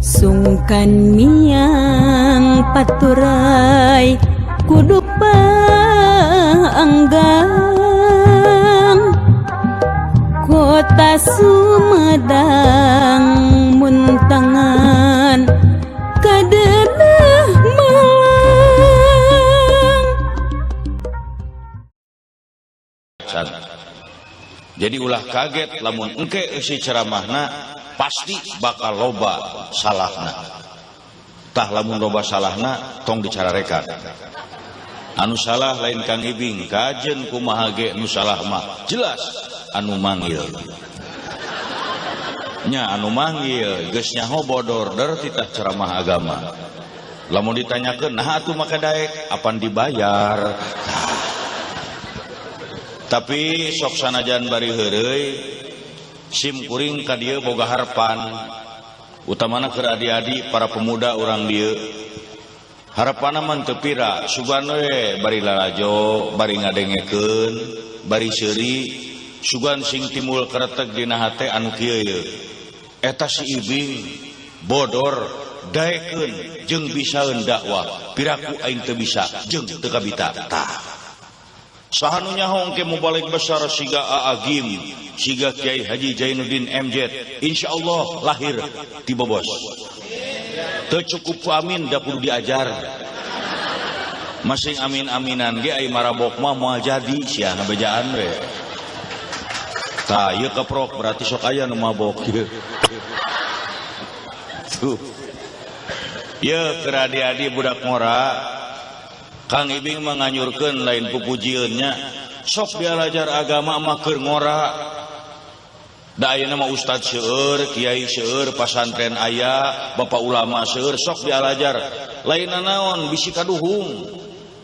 Sungkan miang paturay kudu paanggang kota Sumedang muntangan kadeuneuh Malang. Jadi ulah kaget lamun engke eusi ceramahna pasti bakal loba salahna. Tah lamun loba salahna tong dicararekan. Anu salah lain Kang Ibing, kajen kumaha ge nu salah mah jelas anu manggil. Nya anu manggil geus nyaho bodor der titah ceramah agama. Lamun ditanyakeun nah atuh make daek apan dibayar. Tah. Tapi sok sanajan bari heureuy sim kuring ka dieu boga harapan utamana keur adi-adi para pemuda urang dieu. Harapanna mah teu pira, sugan we bari lalajo, bari ngadengekeun, bari seuri, sugan sing timbul kereteg dina hate anu kieu ye. Eta si Ibing bodor daekeun jeung bisaeun dakwah, piraku aing teu bisa jeung teu kabita. Tah. Saha nu nyaho engke mubalig besar siga Aa Gym, siga Kiai Haji Jainuddin MZ, insyaallah lahir ti Bobos. Teu cukup ku amin da kudu diajar. Masing amin-aminan ge ai marabok mah moal jadi sia ngabejaan we. Tah ieu keprok berarti sok aya nu mabok ieu. Tuh. Ieu keur adi-adi budak ngora Kang Ibing menganyurkeun lain pupujieun nya sok dialajar agama mah keur ngora. Da ayeuna mah ustad seueur, kiai seueur, pasantren aya, bapak ulama seueur, sok dialajar. Lain naon bisi kaduhung.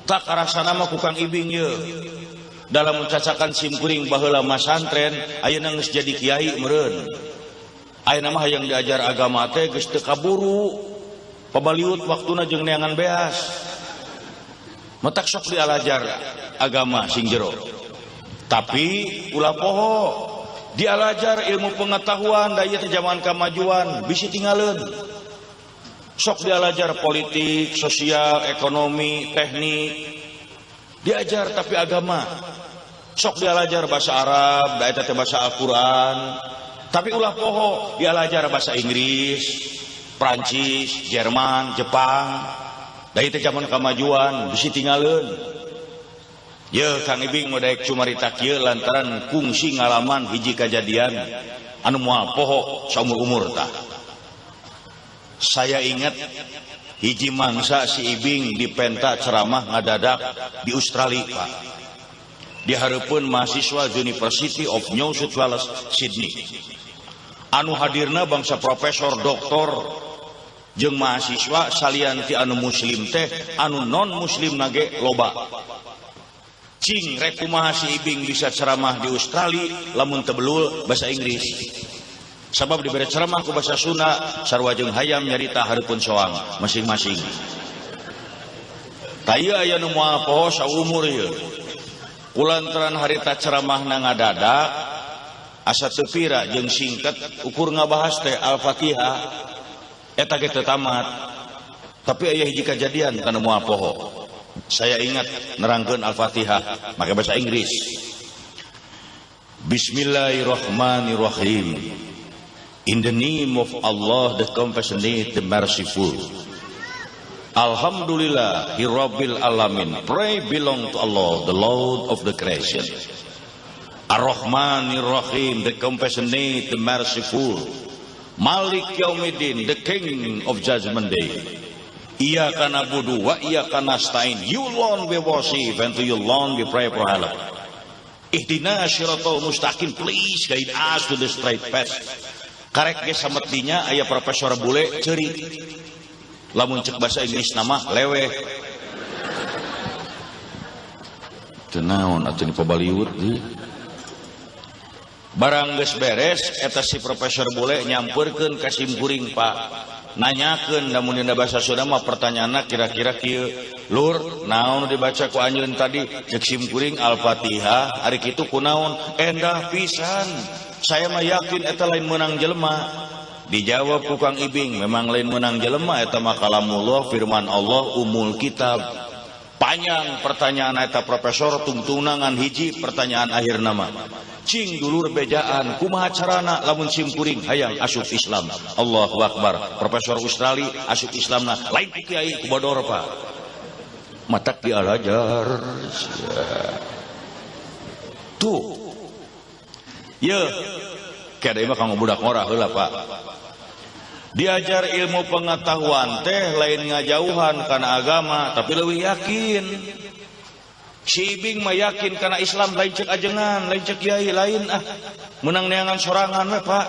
Tak karasana mah ku Kang Ibing ye. Dalam mencacakan sim kuring baheula masantren, ayeuna geus jadi kiai meureun. Ayeuna mah hayang diajar agama teh geus teu kaburu. Pabaliut waktuna jeung neangan beas. Matak sok dialajar agama sing jero. Tapi ulah poho dialajar ilmu pengetahuan da ieu teh zaman kamajuan bisi tingaleun. Sok dialajar politik, sosial, ekonomi, teknik. Diajar tapi agama. Sok dialajar bahasa Arab, da eta teh bahasa Al-Qur'an. Tapi ulah poho dialajar bahasa Inggris, Prancis, Jerman, Jepang. Da ieu teh zaman kamajuan bisi tingaleun. Ye Kang Ibing mau daek cumarita kieu lantaran kungsi ngalaman hiji kajadian anu moal poho saumur-umur tah. Saya ingat hiji mangsa si Ibing dipenta ceramah ngadadak di Australia, Pak. Di hareupeun mahasiswa University of New South Wales, Sydney. Anu hadirna bangsa profesor, doktor, jeung mahasiswa salian ti anu muslim teh anu non muslim nage loba. Cing rek kumaha si Ibing bisa ceramah di Australia lamun teu belul bahasa Inggris. Sabab dibere ceramah ku bahasa Sunda sarua jeung hayam nyarita hareupeun soang masing-masing. Tah ieu aya nu moal poho saumur ieu. Kulantaran harita ceramahna ngadadak asa teu pira jeung singkat ukur ngabahas teh Al-Fatihah eta ge teu tamat. Tapi aya hiji kajadian kana moal poho. Saya ingat nerangkeun Al-Fatihah make bahasa Inggris. Bismillahirrahmanirrahim. In the name of Allah, the compassionate, the merciful. Alhamdulillah, Rabbil Alamin. Pray belong to Allah, the Lord of the creation. Ar-Rahmanir Rahim, the compassionate, the merciful. Malik Yaumiddin, the King of Judgment Day. Iyyaka na'budu wa iyyaka nasta'in. You alone we worship and to you alone we pray for help. Ihdina shiratal mustaqim, please guide us to the straight path. Karek ge sametinya aya profesor bule ceurik. Lamun cek bahasa Inggris nama leweh. Teu naon atuh ni pabaliut deui. Barang geus beres eta si profesor bule nyampeurkeun ka sim kuring, Pak. Nanyakeun lamun dina bahasa Sunda mah pertanyaanna kira-kira kieu. Lur, naon dibaca ku anjeun tadi? Cek sim kuring Al-Fatihah, ari kitu kunaon? Endah pisan. Saya mah yakin eta lain meunang jelema. Dijawab ku Kang Ibing, memang lain menang jelema eta mah kalamullah, firman Allah, umul kitab. Panjang pertanyaan eta profesor, tungtunangan hiji pertanyaan akhir nama. Cing dulur bejaan kumaha carana lamun simkuring hayang asup Islam. Allahu Akbar. Profesor Australia asup Islamna lain ku kiai, ku bodor, Pak. Matak dialajar. Tuh. Ye, kada mah kanggo budak ngora heula, Pak. Diajar ilmu pengetahuan teh lain ngajauhan karena agama, tapi lebih yakin. Si Ibing mah yakin karena Islam, lain cek ajengan, lain cek kiai, lain ah. Menang neangan sorangan we, Pak.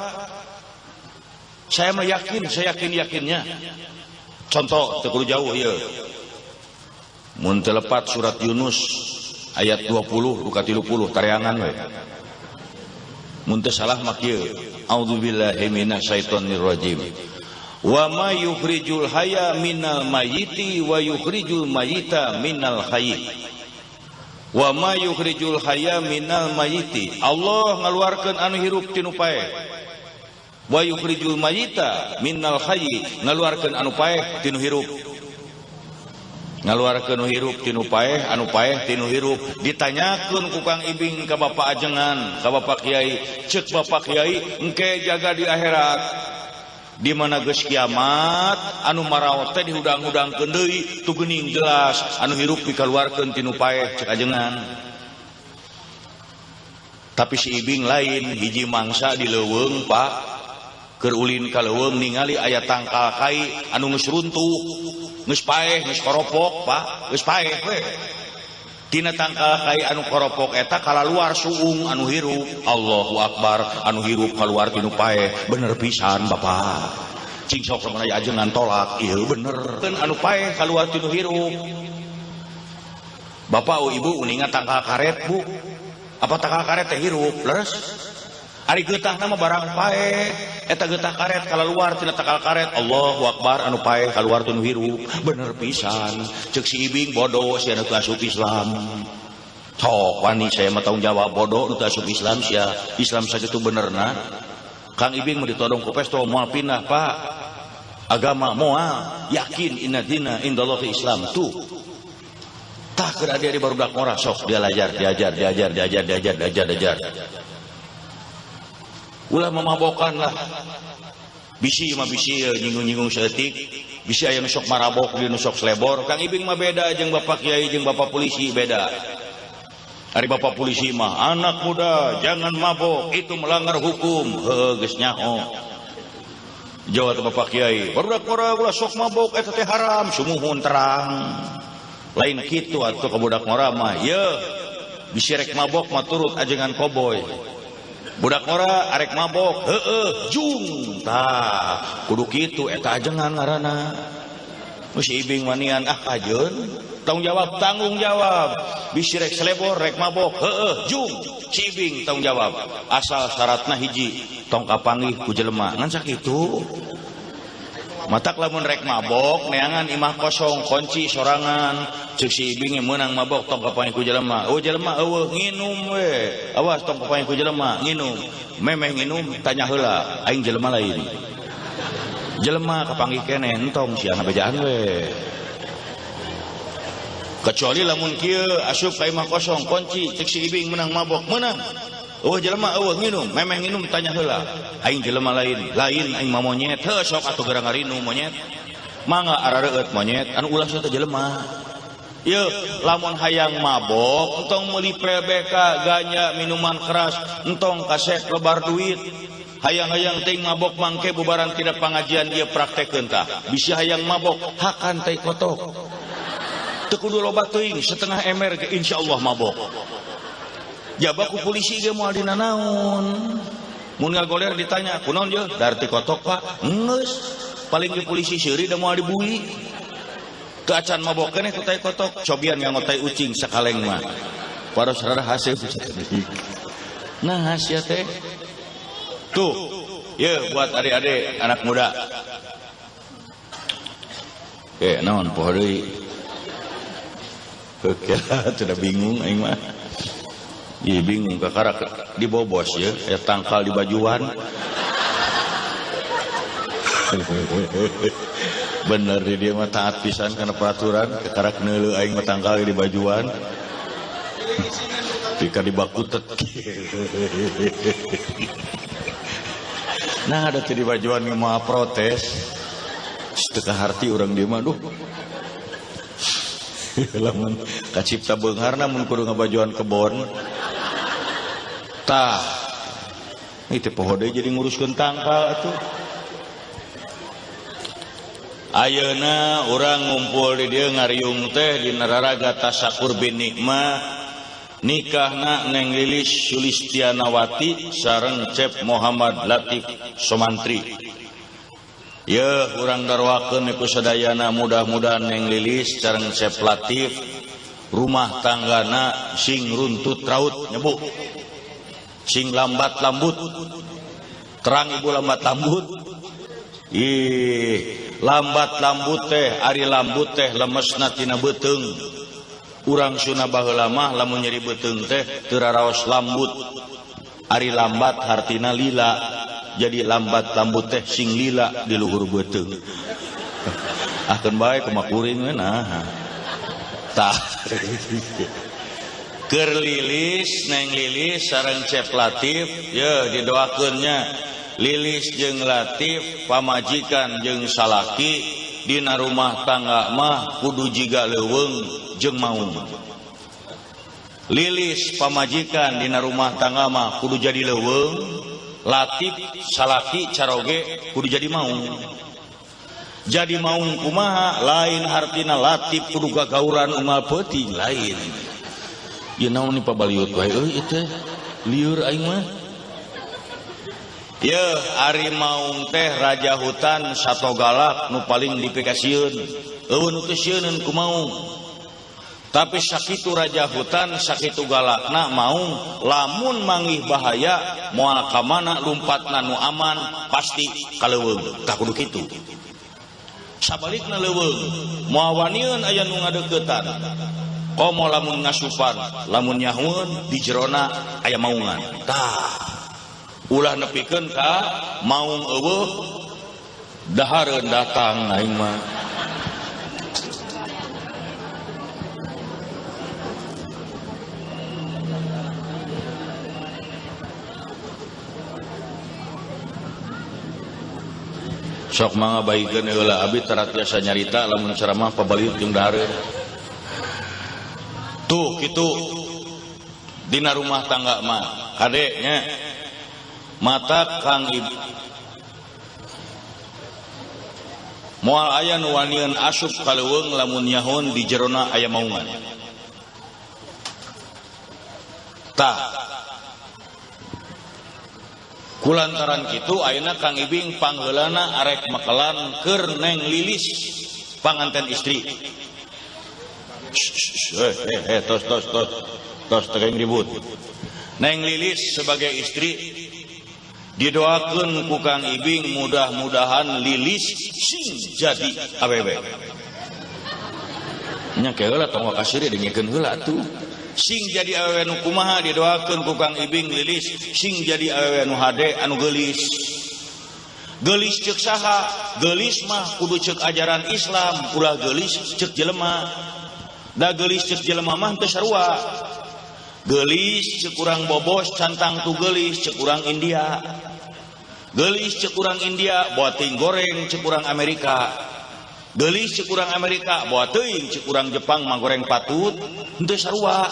Saya mah yakin, saya yakin yakinnya. Contoh teu kudu jauh ieu. Mun teu lepat surat Yunus ayat 20 duka 30 tareangan we. Mun teu salah mah kieu. A'udzubillahi minasyaitonirrajim. Wa ma yukhrijul hayya minal mayyiti wa yukhrijul mayyita minal hayy. Wa ma yukhrijul hayya minal mayyiti. Allah ngaluarkeun anu hirup tinu paeh. Wa yukhrijul mayyita minal hayy, ngaluarkeun anu paeh tinu hirup. Ngaluarkeun nu hirup tinu paeh, anu paeh tinu hirup. Ditanyakeun ku Kang Ibing ka Bapak Ajengan, ka Bapak Kiai. Ceuk Bapak Kiai, engke jaga di akhirat. Di mana geus kiamat anu maraot teh dihudang-hudangkeun deui, tu geuning jelas anu hirup dikaluarkeun tinu paeh, cek ajengan. Tapi si Ibing lain, hiji mangsa di leuweung, Pak. Keur ulin ka leuweung ningali aya tangkal kai anu geus runtuh, geus paeh, geus koropok, Pak, geus paeh we. Tina tangkal kai anu koropok eta kalaluar suung anu hirup. Allahu Akbar, anu hirup kaluar tinu paeh, bener pisan Bapak. Cing sok lamun aya ajengan tolak, ieu bener. Keun anu paeh kaluar tinu hirup. Bapak, oh, Ibu uninga tangkal karet, Bu. Apa tangkal karet teh hirup? Leres. Ari getahna mah barang paeh. Eta getah karet kaluar tina tangkal karet. Allahu Akbar, anu paeh kaluar tinu hirup. Bener pisan. Ceuk si Ibing, bodoh sia nu teu asup Islam. Sok wani saya mah tanggung jawab, bodoh nu teu asup Islam sia. Islam sakitu benerna. Kang Ibing mah ditodong ku pestol moal pindah, Pak. Agama moal, yakin inna dina indallahi Islam tuh. Tah keur adi-adi barudak ngora sok diajar, diajar, diajar, diajar, diajar, diajar, diajar. Ulah memabokan lah. Bisi mah bisi nyinggung-nyinggung saeutik, bisi aya nu sok marabok, di nu sok selebor. Kang Ibing mah beda jeung Bapak Kiai jeung Bapak polisi beda. Ari Bapak polisi mah anak muda jangan mabok, itu melanggar hukum. Heuh, geus nyaho. Jawab Bapak Kiai, barudak ngora ulah sok mabok, eta teh haram, sumuhun terang. Lain kitu atuh ka budak ngora mah. Ye, bisi rek mabok mah turut ajengan koboy. Budak ngora arek mabok, heueuh, jung. Tah, kudu kitu eta ajengan ngaranna. Si Ibing manian ah kajeun, tanggung jawab, tanggung jawab. Bisi rek selebor rek mabok, heueuh, jung. Si Ibing tanggung jawab. Asal syaratna hiji, tong kapanggih ku jelema. Ngan sakitu. Matak lamun rek mabok neangan imah kosong, kunci sorangan. Ceuk si Ibing meunang mabok tong kapanggih ku jelema. Oh jelema eueuh nginum we. Awas tong kapanggih ku jelema, nginum. Memeh nginum tanya heula, aing jelema lain. Jelema kapanggih keneh entong sia ngabejaan we. Kecuali lamun kieu asup ka imah kosong kunci, ceuk si Ibing meunang mabok, meunang. Oh jelema eueuh nginum, memeh nginum tanya heula. Aing jelema lain, lain aing mah monyet. Heuh sok atuh gerang ngarinum monyet. Mangga arareueut monyet, anu ulah teh jelema. Yeuh, lamun hayang mabok entong meuli PBK, ganja, minuman keras, entong kasep lebar duit. Hayang-hayang teuing mabok mangke bubaran tidak pangajian ieu praktekeun tah. Bisi hayang mabok hakan tai kotok. Teu kudu loba teuing, setengah ember ge insyaallah mabok. Jaba ku polisi ge moal dina naon. Mun ngagoler ditanya, kunaon ye? Dar ti kotok, Pak. Geus. Paling ge polisi seuri da moal dibui. Teu acan mabok keneh ku tai kotok, cobian nganggo tai ucing sakaleng mah. Paros rada haseum. Nah, sia teh. Tuh, ye buat adik-adik anak muda. Naon poho deui. Oke, sudah bingung aing mah. Ih bingung kakarak dibobos ya, aya tangkal di bajuan. Bener di dia mah taat pisan kana peraturan, kekarak neuleuh aing mah tangkal di bajuan. Pika dibakutet. Nah ada tadi bajuan mah protes. Teu kaharti urang dieu mah duh. Lamun kacipta beungharna mun kudu ngabajuan kebon. Tah. Itu poho deui jadi nguruskeun tangkal atuh. Ayeuna urang ngumpul di dieu ngariung teh di nararaga tasakur bin nikmah nikahna Neng Lilis Sulistianawati sareng Cep Muhammad Latif Somantri. Yeuh urang darwakeun ku sadayana mudah-mudahan Neng Lilis sareng Cep Latif rumah tanggana sing runtut raut nyebu. Sing lambat lambut. Terang ibu lambat lambut. Ih, lambat lambut teh ari lambut teh lemesna tina beuteung. Urang Sunda baheula mah lamun nyeri beuteung teh teu raraos lambut. Ari lambat hartina lila. Jadi lambat lambut teh sing lila di luhur beuteung. Ah keun bae kumaha kuring we nah. Tah. Keur Lilis Neng Lilis sareng Cep Latif yeuh didoakeun nya. Lilis jeung Latif pamajikan jeung salaki dina rumah tangga mah kudu jiga leuweung jeung maung. Lilis pamajikan dina rumah tangga mah kudu jadi leuweung, Latif salaki caroge kudu jadi maung. Jadi maung kumaha lain hartina Latif kudu gagauran unggal peuting lain. Ieu naon ni pabaliut wae euy ieu teh lieur aing mah. Yeuh ari maung teh raja hutan sato galak nu paling dipikasieun. Eueuh nu teu sieuneun ku maung. Tapi sakitu raja hutan sakitu galakna maung lamun manggih bahaya moal ka mana lumpatna nu aman pasti ka leuweung. Tah kudu kitu. Sabalikna leuweung moal wanieun aya nu ngadeuketan. Komo lamun ngasupan, lamun nyahueun di jerona aya maungan. Tah ulah nepikeun ka maung eueuh dahareun datang aing mah. Sok mangga baikeun heula abi tara tiasa nyarita lamun ceramah pabaliut jeung dahareun. Tuh kitu dina rumah tangga mah kade nya. Mata Kang Ibu moal aya nu wanian asup ka leuweung lamun nyahun di jerona aya maungan. Tah kulantaran kitu ayeuna Kang Ibing pangheulana arek mekelan keur Neng Lilis panganten istri. Tos tos tos tos teu ribut. Neng Lilis sebagai istri didoakeun ku Kang Ibing mudah-mudahan Lilis sing jadi awewe. Nya keheula tong kasir dengekeun heula atuh. Sing jadi awewe nu kumaha didoakeun ku Kang Ibing Lilis sing jadi awewe nu hade anu geulis. Geulis ceuk saha? Geulis mah kudu ceuk ajaran Islam, ulah geulis ceuk jelema. Da geulis ceuk jelema mah teu sarua. Geulis ceuk urang bobos cantang tu geulis ceuk urang India. Geulis ceuk urang India boa teuing goreng ceuk urang Amerika. Geulis ceuk urang Amerika boa teuing ceuk urang Jepang mah goreng patut henteu sarua.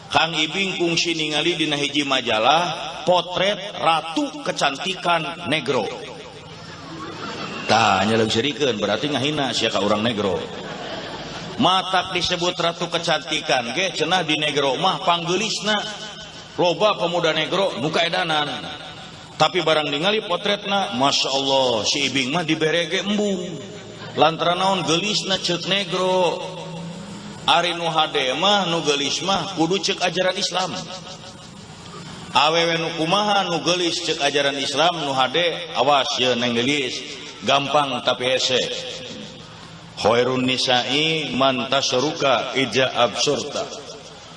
Kang Ibing kungsi ningali dina hiji majalah potret ratu kecantikan negro. Tah nya leungseurikeun berarti ngahina sia ka urang negro. Matak disebut ratu kecantikan ge cenah di negro mah panggeulisna loba pemuda negro nu kaedanan. Tapi barang ningali potretna Masya Allah si Ibing mah dibere ge embung. Lantaran naon geulisna ceuk negro. Ari nu hade mah nu geulis mah kudu ceuk ajaran Islam. Awewe nu kumaha nu geulis ceuk ajaran Islam nu hade awas ye Neng Lilis gampang tapi hese. Khairun nisa'i man tasruka ija absurta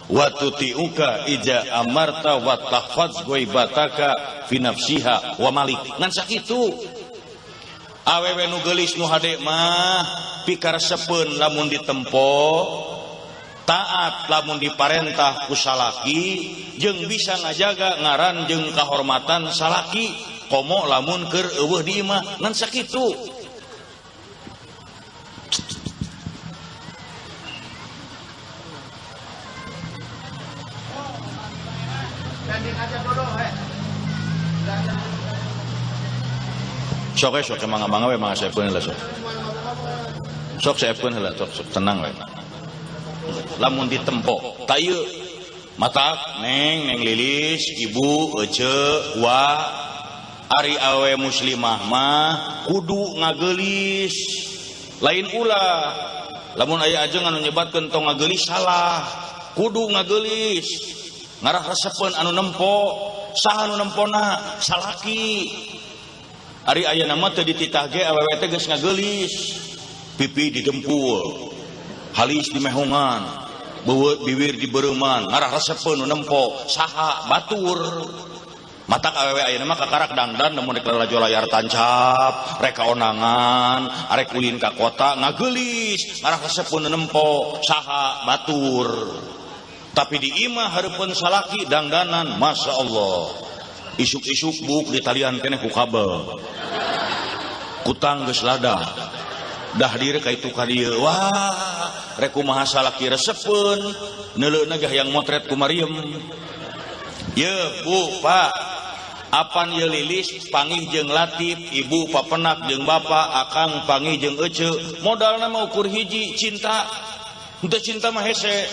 wa tuti'uka ija amarta wa tahfaz ghaibataka fi nafsiha wa malik. Ngan sakitu. Awewe nu geulis nu hade mah pikaresepeun lamun ditempo, taat lamun diparentah ku salaki, jeung bisa ngajaga ngaran jeung kahormatan salaki, komo lamun keur eueuh di imah ngan sakitu. Sok we sok mangga-mangga we mangga seepkeun heula sok. Sok seepkeun heula sok, sok tenang we. Lamun ditempo ta ieu matak neng neng lilis ibu ece wa ari awe muslimah mah kudu ngageulis lain ulah. Lamun aya ajeung anu nyebatkeun tong ngageulis salah, kudu ngageulis ngarah resepeun anu nempo. Saha anu nempona? Salaki. Ari aya nama teu dititah ge awewe teh geus ngageulis, pipi didempul, halis dimehongan, beuweut bibir dibereuman, ngarah resepeun nu nempo saha? Batur. Matak awewe ayeuna mah kakarak dangdan lamun rek lalajo layar tancap, rek kaonangan, arek ulin ka kota ngageulis, ngarah resepeun nu nempo saha? Batur. Tapi di imah hareupeun salaki dangdanan, Masya Allah. Isuk-isuk buk di talian keneh ku kabel. Kutang geus lada. Dah diri ka itu ka dieu. Wah, rek kumaha salaki resepeun, neuleuna ge hayang motret ku Mariam. Ye, Bu, Pak. Apan ye lilis pangih jeung Latif, ibu papenak jeung bapak, akang pangih jeung ece. Modalna mah ukur hiji, cinta. Henteu cinta mah hese.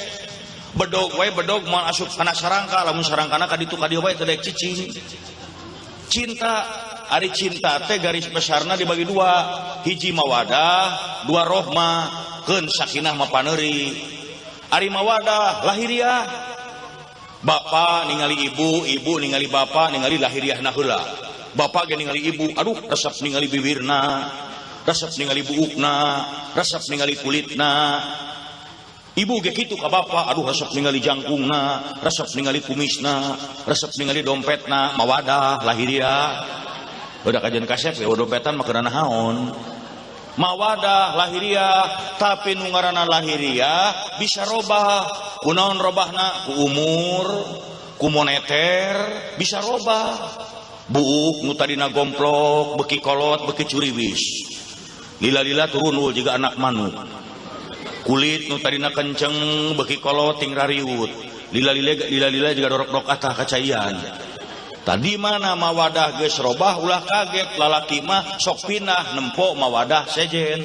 Bedog wae bedog moal asup kana sarangka, lamun sarangkana ka ditu ka dieu wae teu daek cicing. Cinta, ari cinta teh garis besarna dibagi dua, hiji mawadah, dua rohmah, keun sakinah mah paneuri. Ari mawadah lahiriah. Bapak ningali ibu, ibu ningali bapak, ningali lahiriahna heula. Bapak ge ningali ibu, aduh resep ningali bibirna, resep ningali buukna, resep ningali kulitna. Ibu ge kitu ka bapak, aduh resep ningali jangkungna, resep ningali kumisna, resep ningali dompetna, mawadah lahiriah. Udah kajian kasep ya dompetan mah keuna naon. Mawadah lahiriah, tapi nu ngaranna lahiriah bisa robah. Kunaon robahna? Ku umur, ku moneter bisa robah. Buuk nu tadina gomplok, beki kolot, beki curiwis. Lila-lila turun ul jiga anak manuk. Kulit nu tadina kenceng beki kolot ting rariut. Lila-lila lila-lila jiga dorok-dorok atah kacaian. Tadi mana mawadah geus robah ulah kaget, lalaki mah sok pinah nempo mawadah sejen.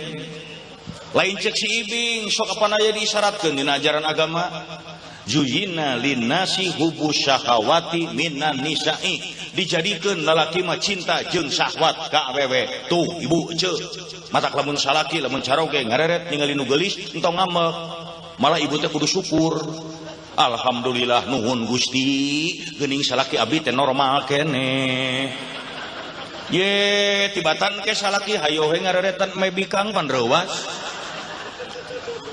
Lain cek si Ibing sok apan aya diisyaratkeun dina ajaran agama. Zuyina linnasi hubbu syahawati minan nisa'i. Dijadikeun lalaki mah cinta jeung syahwat ka awewe. Tuh ibu ceu. Matak lamun salaki lamun caroge ngareret ningali nu geulis entong ngambek. Malah ibu teh kudu syukur. Alhamdulillah nuhun Gusti geuning salaki abdi teh normal keneh. Ye tibatan ke salaki hayo we ngareretan me bikang pan reuwas.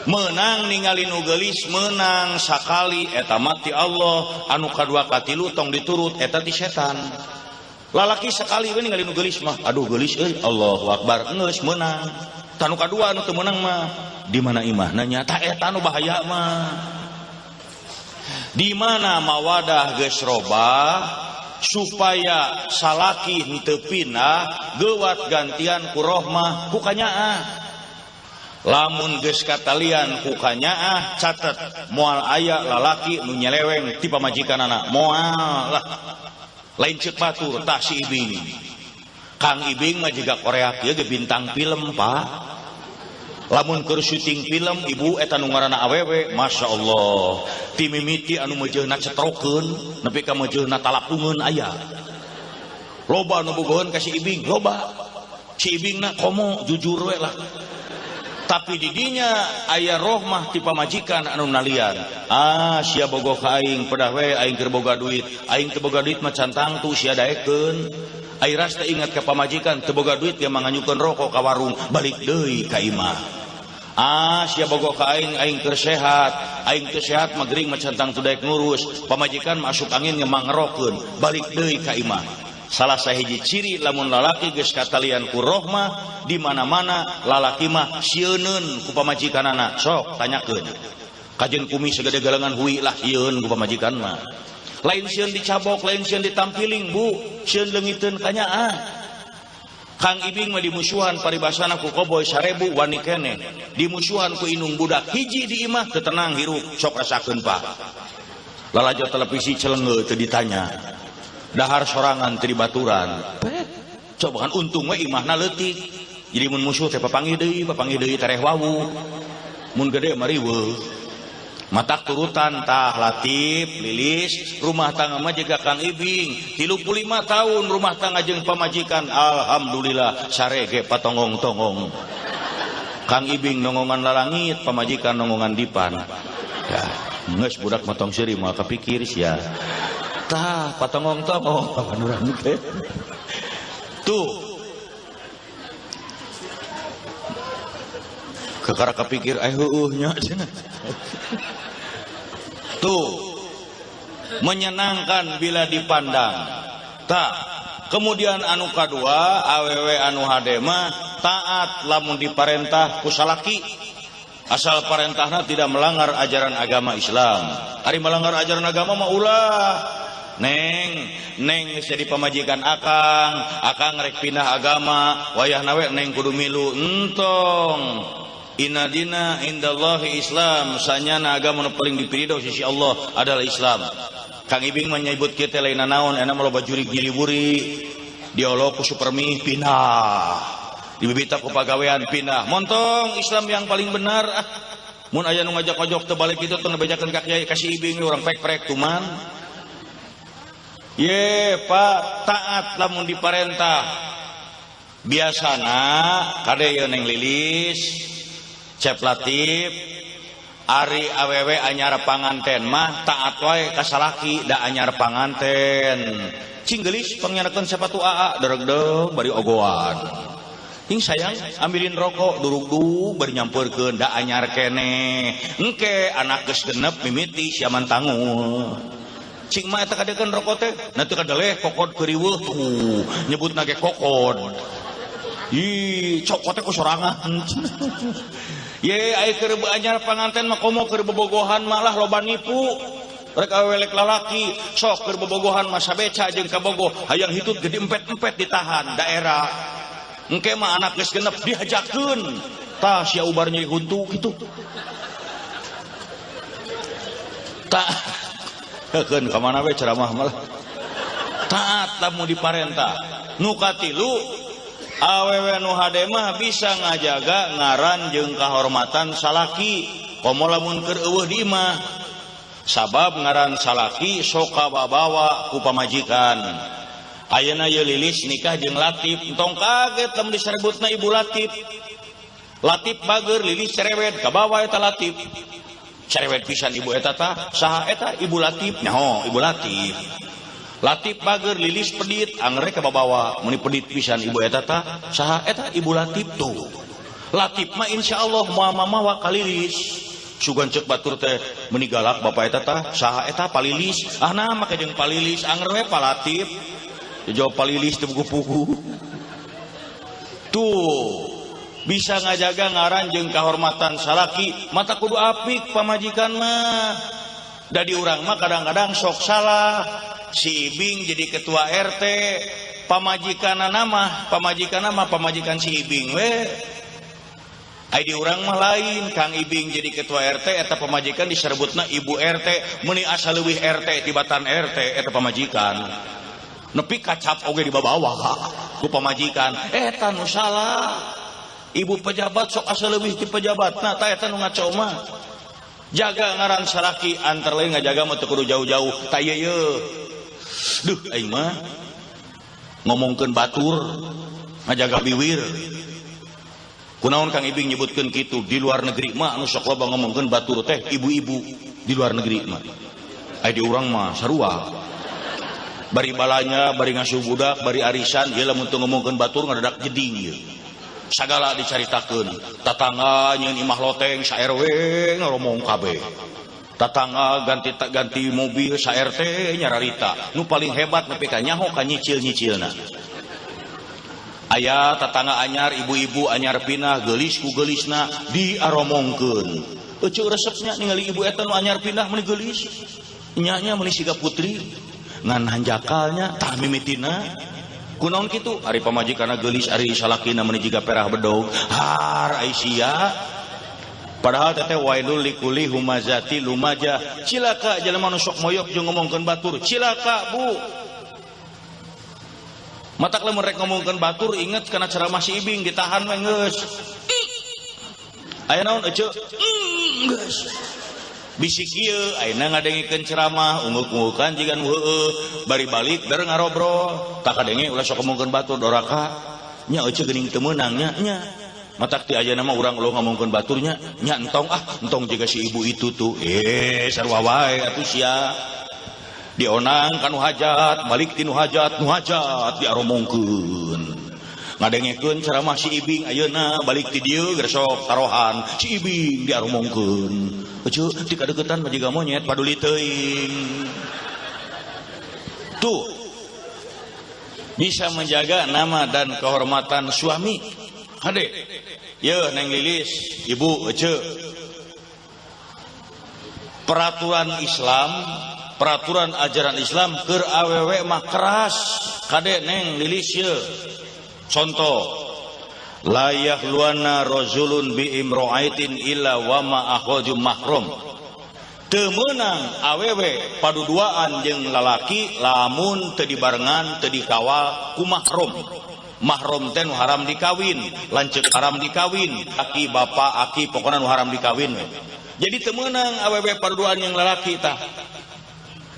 Menang ningali nu geulis menang sakali eta mah ti Allah, anu kadua katilu tong diturut eta ti setan. Lalaki sekali we ningali nu geulis mah aduh geulis euy Allahu akbar geus meunang. Tah nu kadua anu teu meunang mah di mana imahna nya tah eta nu bahaya mah. Di mana mawadah geus robah supaya salaki henteu pinah geuwat gantian ku rohmah ku kanyaah. Lamun geus katalian ku kanyaah catet moal aya lalaki nu nyeleweng ti pamajikanana moal lah. Lain ceuk batur tah si Ibing. Kang Ibing mah jiga Korea kieu ge bintang film Pak. Lamun keur syuting film ibu eta nu ngaranna awewe Masya Allah ti mimiti anu meujeuhna cetrokeun nepi ka meujeuhna talapungeun aya. Loba nu bogoheun ka si Ibing loba. Si Ibingna komo jujur we lah. Tapi di dinya aya rohmah ti pamajikan anu nalian. Ah sia bogoh ka aing pedah we aing keur boga duit. Aing teu boga duit mah can tangtu sia daekeun. Ai ras teh ingat ka pamajikan teu boga duit dia manganyukeun rokok ka warung balik deui ka imah. Ah sia bogoh ka aing aing keur sehat. Aing teu sehat mah gering mah can tangtu daek ngurus. Pamajikan masuk angin ge mangerokeun balik deui ka imah. Salah sahiji ciri lamun lalaki geus katalian ku rohmah di mana-mana lalaki mah sieuneun ku pamajikanana. Sok tanyakeun. Kajeun kumis segede galengan hui lah sieun ku pamajikan mah. Lain sieun dicabok, lain sieun ditampiling, Bu. Sieun leungiteun kanyaah. Kang Ibing mah dimusuhan paribasana ku koboy 1000 wani keneh. Dimusuhan ku indung budak hiji di imah teu tenang hirup, sok rasakeun Pak. Lalajo televisi celengeu teu ditanya. Dahar sorangan teu dibaturan. Coba kan untung we imahna leutik. Jadi mun musuh teh papanggih deui tereh wawu. Mun gede mah riweuh. Matak turutan tah Latif Lilis rumah tangga mah jiga Kang Ibing 35 tahun rumah tangga jeung pamajikan alhamdulillah sarege patongong-tongong. Kang Ibing nongongan lalangit pamajikan nongongan dipan. Ya, geus budak mah tong seuri moal kapikir sia. Tah patongong-tongong papanduran teh. Tuh. Kekara kapikir ai heueuh nya cenah. Tuh menyenangkan bila dipandang. Tak kemudian anu kadua awewe anu hade mah taat lamun diparentah ku salaki asal parentahna tidak melanggar ajaran agama Islam. Ari melanggar ajaran agama mah ulah. Neng, neng geus jadi pamajikan akang, akang rek pindah agama, wayahna we neng kudu milu entong. Inna dina indallahi Islam, sanyana agama nu paling dipirido sisi Allah adalah Islam. Kang Ibing menyebut kita lain naon, enak loba jurig nyiliburi, diolok ku supermi pindah, dibibita ku pagawean pindah. Montong Islam yang paling benar. Ah, mun aya nu ngajak-ngajak teu balik kitu teu ngebejakeun ka kiai ka si Ibing urang pek-prek tuman. Ye, Pak, taat lamun diparentah. Biasana kade ye Neng Lilis, Cep Latif, ari awewe anyar panganten mah taat wae ka salaki da anyar panganten. Cing geulis pangyanakeun sepatu aa deregdeg bari ogoan. Ing sayang ambilin rokok durugdug bari nyampeurkeun da anyar keneh. Engke anak geus genep mimiti siaman tangul. Cing mah eta kadekeun rokok teh, na teu kadeleh kokod keuriweuh tuh nyebutna ge kokod. Ih, cokot teh ku sorangan. Ye, ai keur anyar panganten mah komo keur bobogohan malah loba nipu. Rek awelek lalaki, sok keur bobogohan mah sabeca jeung kabogoh, hayang hitut gede empet-empet ditahan daerah. Engke mah anak geus genep dihajakeun. Tah sia ubar nyeri huntu kitu. Tah keun ka mana we ceramah malah. Taat lamun diparentah. Nu katilu awewe nu hade mah bisa ngajaga ngaran jeung kahormatan salaki komo lamun keur eueuh di imah. Sabab ngaran salaki sok kababawa ku pamajikan. Ayeuna ye Lilis nikah jeung Latif, entong kaget lamun diserebutna ibu Latif. Latif bager, Lilis cerewet, kabawa eta Latif. Cerewet pisan ibu eta tah, saha eta ibu Latif? Nyaho ibu Latif. Latif bager, Lilis pedit, angger kababawa, meni pedit pisan ibu eta tah, saha eta ibu Latif tuh. Latif mah insyaallah moal mamawa ka Lilis. Sugan ceuk batur teh meni galak bapak eta tah, saha eta Palilis? Ah nah make jeung Palilis, angger we Pa Latif. Jawab Palilis teu pugu-pugu. Tuh bisa ngajaga ngaran jeung kahormatan salaki, mata kudu apik pamajikan mah. Da di urang mah kadang-kadang sok salah. Si Ibing jadi ketua RT, pamajikanna mah, pamajikanna mah pamajikan si Ibing we. Ai di urang mah lain, Kang Ibing jadi ketua RT eta pamajikan diserebutna ibu RT, meuni asa leuwih RT tibatan RT eta pamajikan. Nepi kacap oge dibawa ku pamajikan, eta nu salah. Ibu pejabat sok asa leuwih ti pejabatna, tah eta nu ngaco mah. Jaga ngaran salaki antar lain ngajaga mah teu kudu jauh-jauh. Tah ieu ye. Duh aing mah ngomongkeun batur ngajaga biwir. Kunaon Kang Ibing nyebutkeun kitu di luar negeri mah anu sok loba ngomongkeun batur teh ibu-ibu di luar negeri mah. Ai di urang mah sarua. Bari balanya, bari ngasuh budak, bari arisan, ieu lamun teu ngomongkeun batur ngadadak jeding ieu. Sagala dicaritakeun, tatangga nyeun imah loteng sa RW ngomong kabeh. Tatangga ganti tak ganti mobil, sa RT nyararita. Nu paling hebat nepi ka nyaho ka nyicil-nyicilna. Aya tatangga anyar, ibu-ibu anyar pindah, geulis ku geulisna diaromongkeun. Ece resepnya ningali ibu eta nu anyar pindah meuni geulis. Nya nya meuni siga putri. Ngan hanjakalnya tah mimitina. Kunaon kitu? Ari pamajikanna geulis, ari salakina meuni jiga perah bedog. Har ai sia. Padahal teteh wailul likuli humazati lumajah. Cilaka jelema nu sok moyok jeung ngomongkeun batur. Cilaka, Bu. Matak lamun rek ngomongkeun batur inget kana ceramah si Ibing ditahan we geus. Aya naon ece? Geus. Bisi kieu ayeuna ngadengikeun ceramah unggeuk-unggukan jiga nu heueuh bari balik der ngarobrol. Tak kadenge ulah sok ngomongkeun batur doraka. Nya ece geuning teu meunang nya nya. Matak ti ayeuna mah urang ulah ngomongkeun baturnya nya entong ah entong jiga si ibu itu tuh. Sarua wae atuh sia. Dionang ka nu hajat, balik ti nu hajat, nu hajat diaromongkeun. Ngadengekeun ceramah si Ibing ayeuna balik ti dieu geus sok tarohan si Ibing diaromongkeun. Ece ti kadeukeutan mah jiga monyet paduli teuing. Tuh bisa menjaga nama dan kehormatan suami. Hade. Ye Neng Lilis, Ibu ece. Peraturan Islam, peraturan ajaran Islam keur awewe mah keras. Kade Neng Lilis ye. Contoh, la yakhluwanna rajulun bi imra'atin illa wa ma akhaju mahram. Teu meunang awewe paduduaan jeung lalaki lamun teu dibarengan teu dikawal ku mahram. Mahram teh nu haram dikawin, lanceuk haram dikawin, aki bapak aki pokona nu haram dikawin we. Jadi teu meunang awewe paduduaan jeung lalaki tah.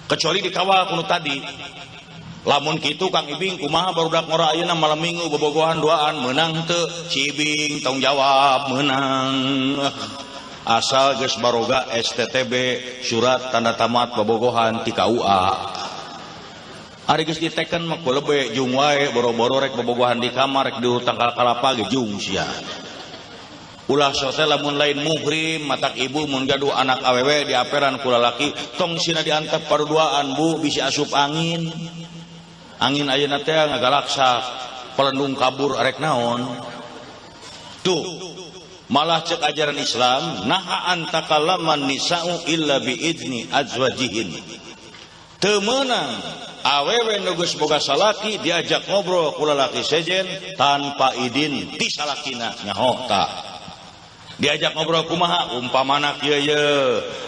Kecuali dikawal ku nu tadi. Lamun kitu Kang Ibing kumaha barudak ngora ayeuna malam minggu bobogohan duaan meunang teu? Si Ibing tong jawab meunang. Asal geus baroga STTB surat tanda tamat bobogohan ti KUA. Ari geus diteken mah kulebe jung wae boro-boro rek bobogohan di kamar rek di tangkal kalapa ge jung sia. Ulah sote lamun lain muhrim matak ibu mun gaduh anak awewe diaperan ku lalaki tong sina diantep paduduaan bu bisi asup angin. Angin ayeuna teh ngagalaksak pelendung kabur arek naon. Tuh malah cek ajaran Islam naha antakallaman nisa'u illa biizni azwajihin. Teu meunang awewe nu geus boga salaki diajak ngobrol ku lalaki sejen tanpa idin ti salakina nyaho ta. Diajak ngobrol kumaha umpamana kieu ye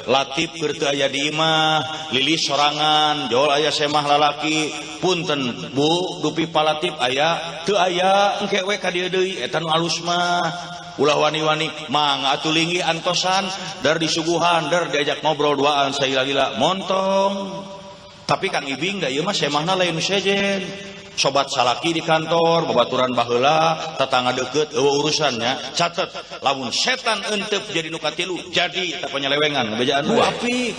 Latif keur teu aya di imah Lilis sorangan jol aya semah lalaki punten Bu dupi palatif aya teu aya engke we ka dieu deui eta nu alus mah ulah wani-wani mangga atuh linggih antosan dar disuguhan dar diajak ngobrol duaan saila-lila montong. Tapi Kang Ibing da ieu mah semahna lain sejen sobat salaki di kantor babaturan baheula tetangga deukeut eueuh urusannya catet lamun setan entep jadi nu katilu jadi eta penyelewengan bejaan bu apik.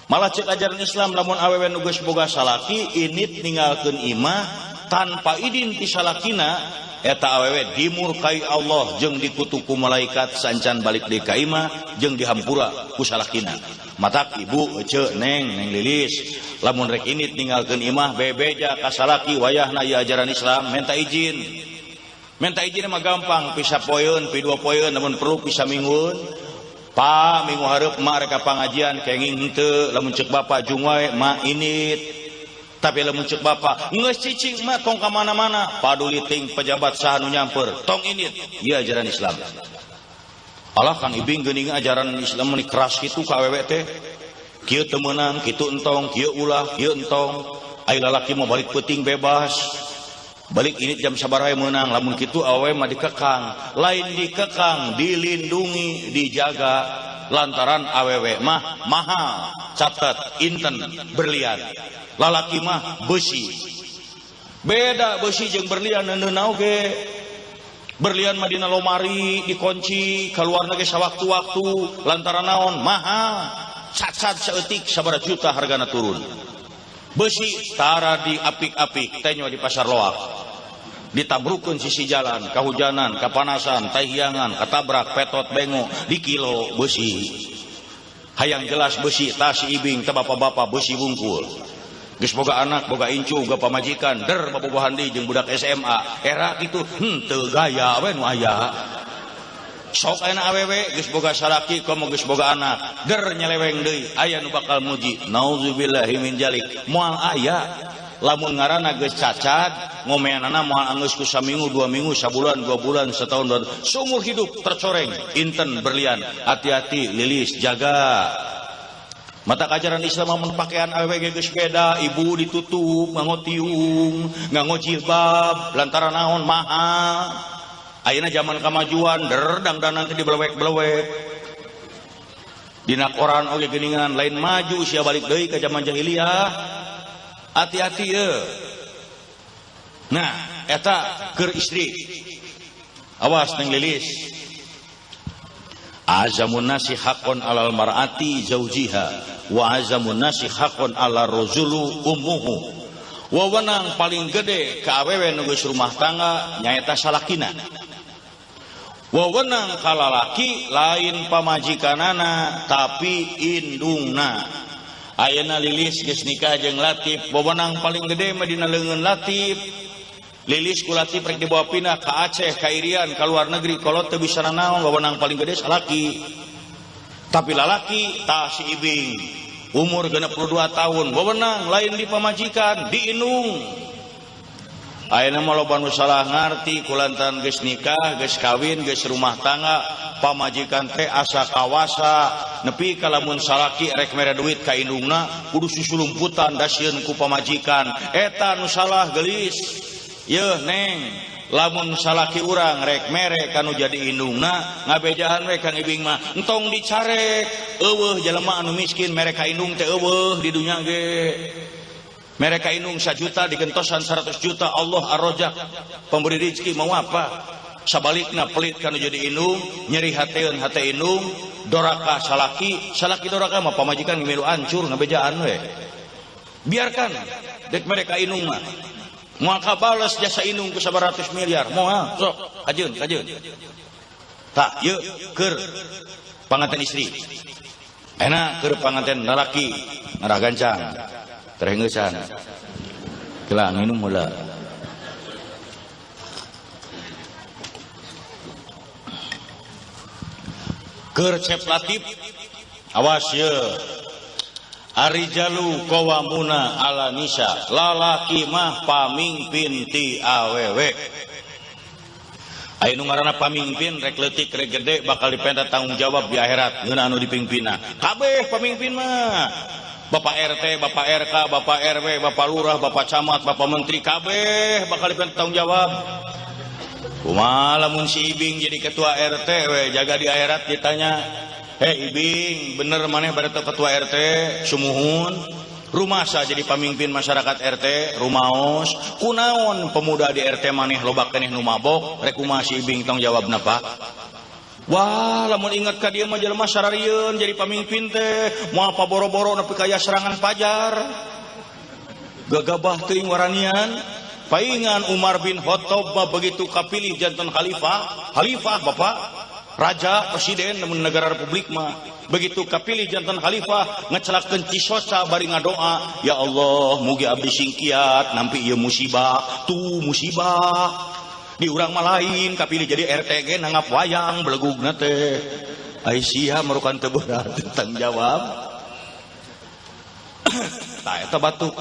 Malah cek ajaran Islam lamun awewe nu geus boga salaki init ninggalkeun imah tanpa idin ti salakina eta awewe dimurkai Allah jeung dikutuk ku malaikat sancan balik deui ka imah jeung dihampura ku salakina. Matak ibu ece neng neng Lilis lamun rek init ninggalkeun imah bebeja ka salaki wayahna ieu ajaran Islam minta izin. Minta izin mah gampang pisa poeun pi dua poeun lamun perlu pisa minggueun. Pa minggu hareup mak rek ka pangajian kenging henteu lamun ceuk bapak jung wae mak init. Tapi lamun ceuk bapak geus cicing mak tong ka mana-mana paduli ting pejabat saha nu nyamper tong init ieu ajaran Islam. Alah Kang Ibing geuning ajaran Islam meuni keras kitu ka awewe teh. Kieu teu meunang, kitu entong, kieu ulah, kieu entong. Ai lalaki mah balik peuting bebas. Balik ini jam sabaraha meunang, lamun kitu awewe mah dikekang. Lain dikekang, dilindungi, dijaga. Lantaran awewe mah mahal, catet, inten, berlian. Lalaki mah besi. Beda besi jeung berlian neundeunna oge. Berlian mah dina lomari dikunci keluarna ge sawaktu-waktu lantaran naon mahal cat-cat saeutik sabaraha juta hargana turun. Besi tara diapik-apik tenyo di pasar loak ditabrukeun sisi jalan kahujanan kapanasan tahiangan katabrak petot bengo di kilo besi. Hayang jelas besi tas si Ibing teh bapak-bapak besi wungkul. Geus boga anak, boga incu, boga pamajikan, der bobogohan deui jeung budak SMA. Era kitu henteu gaya we nu aya. Sok ayeuna awewe geus boga salaki komo geus boga anak, der nyeleweng deui, aya nu bakal muji. Nauzubillahi min jalik. Moal aya. Lamun ngaranna geus cacat, ngomeanana moal anggeus ku saminggu, 2 minggu, sabulan, 2 bulan, setahun, 2, seumur hidup tercoreng, inten berlian. Hati-hati Lilis, jaga. Mata ajaran Islam mun pakaian awewe ge geus beda, ibu ditutup, nganggo tiung, nganggo jilbab, lantaran naon mahal. Ayeuna zaman kamajuan, der dangdanan teh dibelewek-belewek. Dina koran oge geuningan lain maju sia balik deui ka zaman jahiliyah. Hati-hati ye. Nah, eta keur istri. Awas neng Lilis. Azamun nasi haqqon alal mar'ati zaujiha wa azamun nasi haqqon ala rajulu ummuhu. Wewenang paling gede ka awewe nu geus rumah tangga nyaeta salakina. Wewenang ka lalaki lain pamajikanana tapi indungna. Ayeuna Lilis geus nikah jeung Latif, wewenang paling gede mah dina leungeun Latif. Lilis ku Latif rek dibawa pindah ka Aceh, ka Irian, ka luar negeri, kolot teu bisa nanaon, wewenang paling gede salaki. Tapi lalaki tah si Ibing umur 62 tahun, wewenang lain di pamajikan, di indung. Ayeuna mah loba nu salah ngarti kulantaran geus nikah, geus kawin, geus rumah tangga, pamajikan teh asa kawasa, nepi ka lamun salaki rek mere duit ka indungna kudu susulumputan dasieun ku pamajikan. Eta nu salah geulis. Yeuh neng, lamun salaki urang rek mere kanu jadi indungna, ngabejahan we Kang Ibing mah, entong dicarek. Eueuh jelema anu miskin mere ka indung teh eueuh di dunya ge. Mere ka indung 1 juta digentosan 100 juta, Allah ar-Razak, pemberi rezeki mau apa? Sabalikna pelit kanu jadi indung, nyeri hateun hate indung, doraka salaki, salaki doraka mah pamajikan milu hancur ngabejaan we. Biarkan dek mereka indung mah. Moal kabales jasa indung ku 100 miliar, moal sok kajeun kajeun. Tah ieu keur panganten istri. Enak keur panganten lalaki ngarah gancang. Terengeusan. Kela nginum heula. Keur Cep Latif awas ye. Arijalu qawamuna ala nisa, lalaki mah pamingpin ti awewe. Aya nu ngaranna pamingpin rek leutik rek gede bakal dipenta tanggung jawab di akhirat ngeunah anu dipingpinna. Kabeh pamingpin mah. Bapak RT, Bapak RK, Bapak RW, Bapak Lurah, Bapak Camat, Bapak Menteri kabeh bakal dipenta tanggung jawab. Kumaha lamun si Ibing jadi ketua RT we jaga di akhirat ditanya, "Hei Ibing, bener maneh bade ketua RT sumuhun? Rumasa jadi pamimpin masyarakat RT rumaos, kunaon pemuda di RT maneh loba keneh nu mabok, rek kumaha si Ibing tanggung jawabna Pak?" Wah, lamun ingat ka dieu mah jelema sararieun jadi pamimpin teh, moal paboro-boro nepi ka aya serangan pajar. Gagabah teuing waranian. Paingan Umar bin Khattab mah begitu kapilih janten khalifah, khalifah Bapak, raja, presiden namun negara republik mah. Begitu kapilih janten khalifah ngecelakeun cisoca bari ngadoa, ya Allah, mugi abdi singkiat nampi ieu musibah, tuh musibah. Di urang mah lain kapilih jadi RT ge nanggap wayang belegugna teh. Ai sia merukan teu berat tanggung jawab. Tah eta batuk.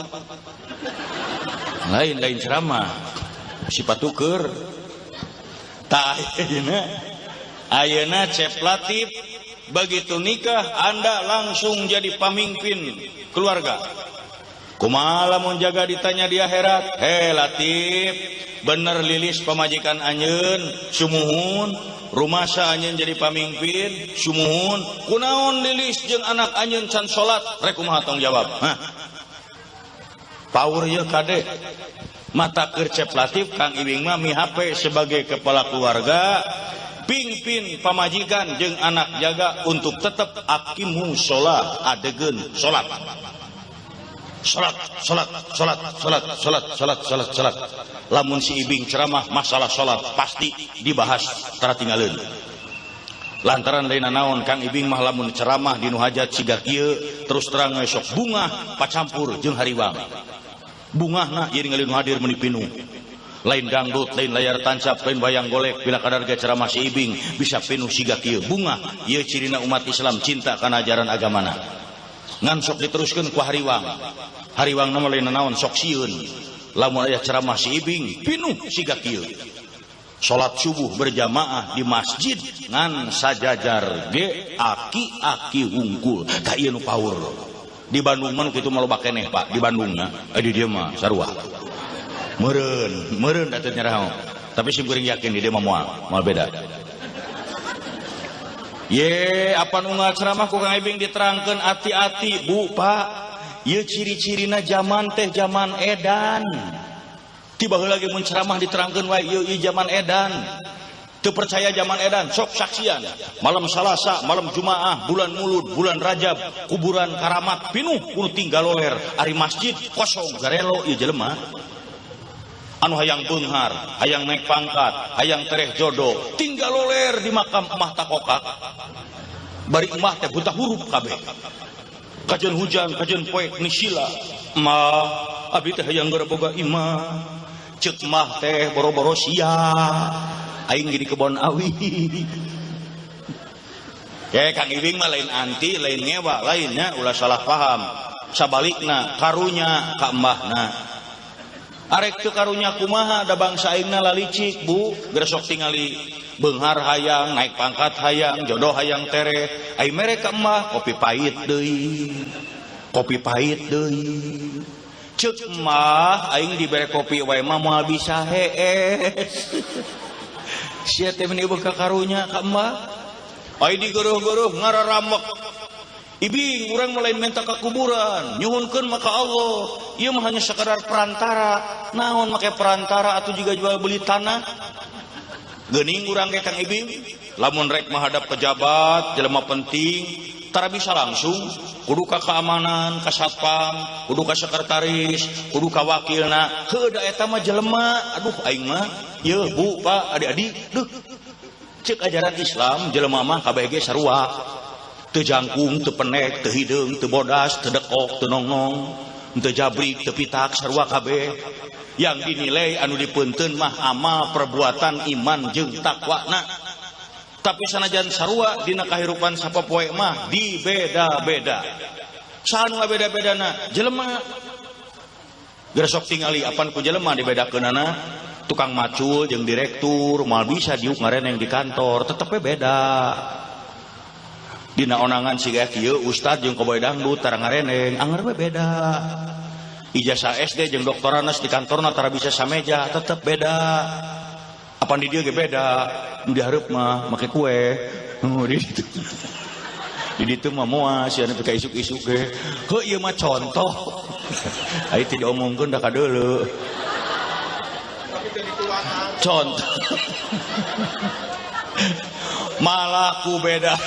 Lain-lain ceramah sifat tuker. Tah ayeuna ayeuna Cep Latif begitu nikah Anda langsung jadi pamimpin keluarga. Kumaha lamun jaga ditanya di akhirat, "Hei Latif, bener Lilis pamajikan anjeun sumuhun, rumasa anjeun jadi pamimpin sumuhun, kunaon Lilis jeung anak anjeun can salat, rek kumaha tanggung jawab?" Hah? Power ieu kade. Mata keur Cep Latif Kang Ibing mah mihape sebagai kepala keluarga, pingpin pamajikan jeung anak jaga untuk tetap akimu sholat, adegeun salat. Salat, salat, salat, salat, salat, salat, salat, salat. Lamun si Ibing ceramah masalah salat pasti dibahas tara tinggalin. Lantaran lain naon Kang Ibing mah lamun ceramah di nu hajat siga kieu terus terang we sok bungah pacampur jeung hariwang. Bungahna ieu ningali nu hadir meuni pinuh. Lain dangdut, lain layar tancap, lain wayang golek, bila kadar ge ceramah si Ibing bisa pinuh siga kieu. Bungah ieu cirina umat Islam cinta kana ajaran agamana. Ngan sok diteruskeun ku hariwang. Hariwang mah lain naon sok sieun. Lamun aya ceramah si Ibing pinuh siga kieu. Salat subuh berjamaah di masjid ngan sajajar ge aki-aki hungkul ka ieu nu paur. Di Bandung mah nu kitu mah loba keneh Pak, di Bandungna di dieu mah sarua. Meureun, meureun da teu nyaraho. Tapi sim kuring yakin di dieu mah moal, moal beda. Ye, apa nu ceramah ku Kang Ibing diterangkeun ati-ati Bu, Pak. Ieu ciri-cirina zaman teh zaman edan. Tiba heula ge mun ceramah diterangkeun wae ieu ieu zaman edan. Teu percaya zaman edan, sok saksian. Malam Salasa, malam Jumaah, bulan Mulud, bulan Rajab, kuburan karamat pinuh kudu tinggal loler. Ari masjid kosong garelo ieu jelema. Anu hayang beunghar, hayang naik pangkat, hayang tereh jodoh, tinggal loler di makam emah takokak. Bari emah teh buta huruf kabeh. Kajeun hujan, kajeun poek nisila. Emah, abi teh hayang gara boga imah. Ceuk mah teh boro-boro sia. Aing di kebon awi. Ya Kang Ibing mah lain anti, lain ngewa, lainnya ulah salah paham. Sabalikna karunya ka embahna. Arek teu karunya kumaha da bangsa aingna lalicik Bu, geus sok tingali beunghar hayang, naik pangkat hayang, jodoh hayang tereh. Ai mere ka emah kopi pahit deui. Kopi pahit deui. Ceuk mah aing dibere kopi wae mah moal bisa hees. Sia teh meuni eueuh ka karunya ka emah. Ai digeureuh-geureuh ngararamek. Ibing urang mah lain minta ka kuburan, nyuhunkeun mah ka Allah. Ieu mah hanya sekadar perantara. Naon make perantara atuh juga jual beli tanah. Geuning urang ge Kang Ibing, lamun rek menghadap pejabat, jelema penting, tara bisa langsung, kudu ka keamanan, ka satpam, kudu ka sekretaris, kudu ka wakilna. Heuh da eta mah jelema, aduh aing mah, yeuh Bu, Pak, adik-adik, duh. Ceuk ajaran Islam jelema mah kabeh ge sarua. Teu jangkung, teu penek, teu hideung, teu bodas, teu dekok, teu nongnong, teu jabrik, teu pitak, sarua kabeh. Yang dinilai anu dipeunteun mah amal perbuatan iman jeung takwana. Tapi sanajan sarua dina kahirupan sapopoe mah dibeda-beda. Saha nu ngabeda-bedana? Jelema. Geus sok tingali apan ku jelema dibedakeunana. Tukang macul jeung direktur moal bisa diuk ngareneng di kantor, tetep we beda. Dina onangan siga kieu ustad jeung koboy dangdut tara ngareneng, anger we beda. Ijazah SD jeung doktoranes di kantorna tara bisa sameja, tetep beda. Apan di dieu ge beda, nu dihareup mah make kue. Oh, di ditu. Di ditu mah moal sia nepi ka isuk-isuk ge. Heuh ieu mah contoh. Ai teu diomongkeun da kadeuleu. Contoh. Malah ku beda.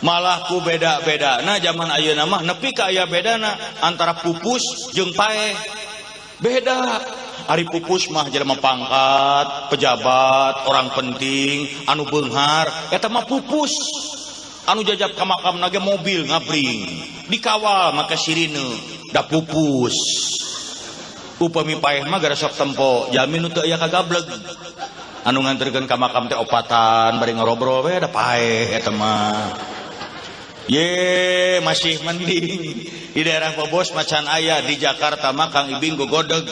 Malah ku beda-beda. Nah zaman ayeuna mah nepi ka aya bedana antara pupus jeung paeh. Beda. Ari pupus mah jelema pangkat, pejabat, orang penting, anu beunghar, eta mah pupus. Anu jajab ka makamna ge mobil ngabring, dikawal make sirine, da pupus. Upami paeh mah gara sok tempo, jalmi nu teu aya kagableg. Anu nganterkeun ka makam teh opatan bari ngarobrol we da paeh eta mah. Ye, masih mending di daerah Bobos macan aya, di Jakarta mah Kang Ibing gogodeg.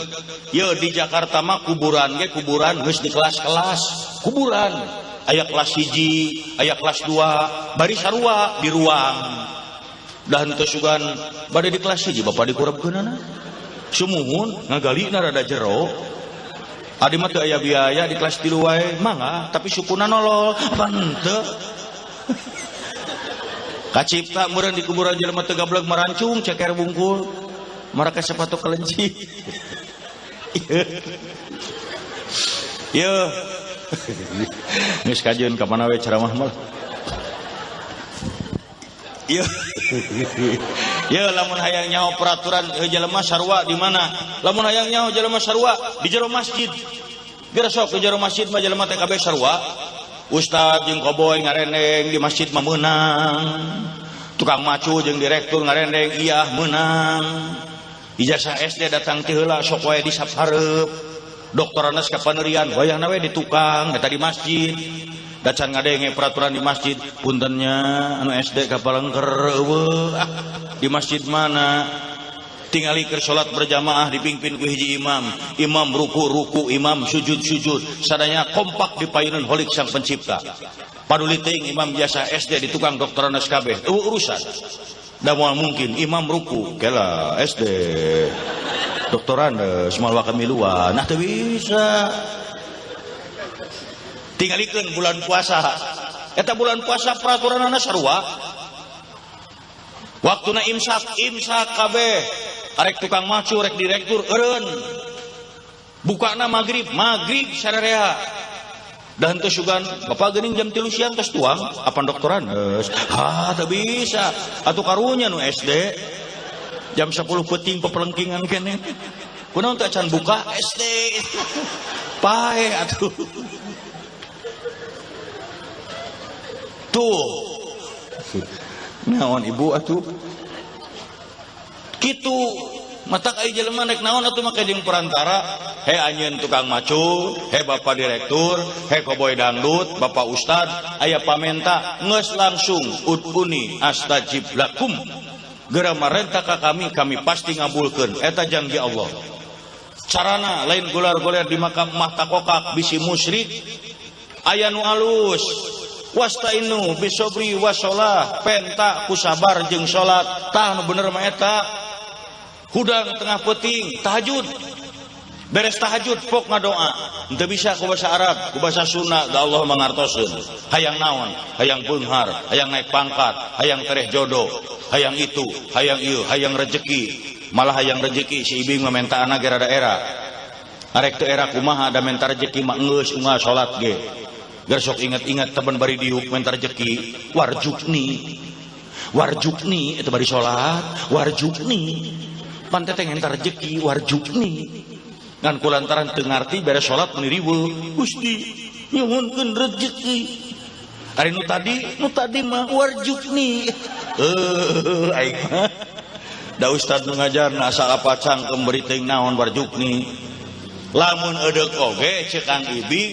Ye di Jakarta mah kuburan ge kuburan geus di kelas-kelas, kuburan. Aya kelas 1, aya kelas 2, bari sarua di ruang. Dan teu sugan bade di kelas 1 bapak dikurebkeunana. Sumuhun ngagalina rada jero. Adi mah teu aya biaya di kelas 3 wae, mangga, tapi sukuna nolol, apa henteu? Kacipta meureun di kuburan jelema teu gableg marancung ceker bungkul marake sepatu kelenci. Yeuh. Geus kajeun ka mana we ceramah mah. Yeuh. Yeuh lamun hayang nyaho peraturan jelema sarua di mana? Lamun hayang nyaho jelema sarua di jero masjid. Geus sok di jero masjid mah jelema teh kabeh sarua. Ustad jeung koboy ngarendeng di masjid mah meunang. Tukang macu jeung direktur ngarendeng iya meunang. Ijazah SD datang ti heula sok wae di sap hareup. Doktorandes ka panerian wayahna we di tukang eta di masjid. Da can ngadenge peraturan di masjid, puntennya anu SD ka palengker eueuh. Ah, di masjid mana? Tingali keur salat berjamaah dipimpin ku hiji imam, imam ruku ruku, imam sujud sujud, sadaya kompak di payunan holik sang pencipta. Paduli teuing imam biasa SD di tukang doktorandes kabeh, eueuh urusan. Da moal mungkin imam ruku kela SD doktorandes moal wakamiluan, nah teu bisa. Tingalikeun bulan puasa, eta bulan puasa peraturanana sarua. Waktuna imsak, imsak kabeh. Arek tukang macu, rek direktur eureun. Bukana magrib, magrib sararea. Dan teu sugan, bapak geuning jam 3 siang tos tuang, apan doktorandes. Ha, teu bisa. Atuh karunya nu SD. Jam 10 peuting pepelengkingan keneh. Kunaon teh acan buka SD. Pae atuh. Tuh. Naon ibu atuh? Kitu matak ai jelema rek naon atuh make jeung perantara, he anjeun tukang macu, he bapak direktur, he koboy dangdut, bapak ustad, aya pamenta geus langsung uduni astajib lakum. Geura marenta ka kami, kami pasti ngabulkeun. Eta janji Allah. Carana lain golar-goler di makam mah takokak bisi musyrik, aya nu alus. Wastainu bisobri wasolah, penta ku sabar jeung salat. Tah nu bener mah eta. Hudang tengah peuting tahajud. Beres tahajud pok ngadoa. Henteu bisa ku bahasa Arab, ku bahasa Sunda, da Allah mangartoseun. Hayang naon? Hayang beunghar, hayang naik pangkat, hayang tereh jodoh, hayang itu, hayang ieu, hayang rejeki. Malah hayang rejeki si ibing mah mentaana ge rada era. Arek teu era kumaha da menta rejeki mah geus unggal salat ge. Gersok ingat-ingat teman bari diuk menta rejeki, warjukni. Warjukni eta bari salat, warjukni. Pan teh menta rejeki, warjukni. Ngan kulantaran teu ngarti beres salat meuni riweuh, Gusti nyuhunkeun rejeki. Ari nu tadi mah warjukni. Aing mah. Da ustad nu ngajarna asa apa cangkem bari teuing naon warjukni. Lamun edeuk oge ceuk Kang Ibing,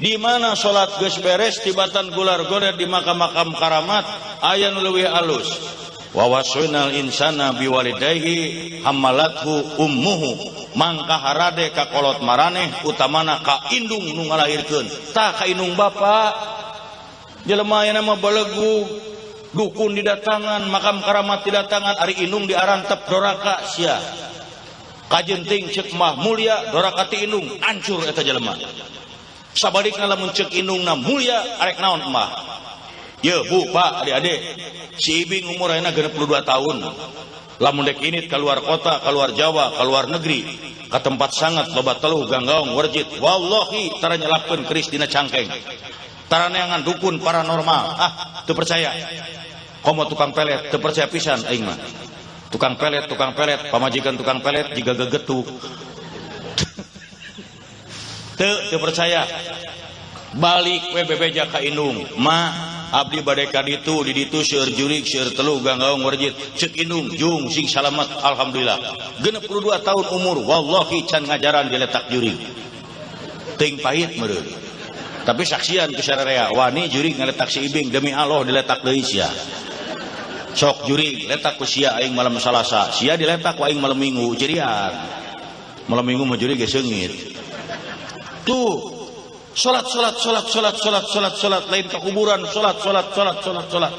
di mana salat geus beres tibatan gular-goler di makam-makam karamat aya nu leuwih alus. Wa wasainal insana biwalidayhi hamalathu ummuhu, mangka harade ka kolot maraneh utamana ka indung nu ngalahirkeun. Tah ka indung bapa jelema ayeuna mah belegu, dukun didatangan, makam karamat didatangan, ari indung diarantep doraka sia. Kajeun teuing ceuk mah mulia doraka ti indung, hancur eta jelema. Sabalikna lamun ceuk indungna mulia arek naon mah. Ye bu pak adik-adik, si Ibing umur ayeuna 62 tahun. Lamun dek init keluar kota, keluar Jawa, keluar negeri, ka tempat sangat loba teluh ganggaong warjit, wallahi tara nyelapkeun keris dina cangkeng. Tara neangan dukun paranormal. Ah, teu percaya. Komo tukang pelet, teu percaya pisan aing mah. Tukang pelet, pamajikan tukang pelet jiga gegetuk. Teu percaya. Balik we bebeja ka indung, ma abdi bade ka ditu, di ditu seueur jurig, seueur teluh ganggaong warjit. Ceuk indung jung sing salamet alhamdulillah. 62 tahun umur wallahi can ngajaran diletak jurig. Teuing pahit meureun. Tapi saksian ku sararea wani jurig ngaletak si Ibing demi Allah diletak deui sia. Sok jurig letak ku sia aing malam Salasa, sia diletak ku aing malam Minggu cirian. Malam Minggu mah jurig ge seungit. Tuh salat salat salat salat salat salat salat lain ke kuburan salat salat salat salat salat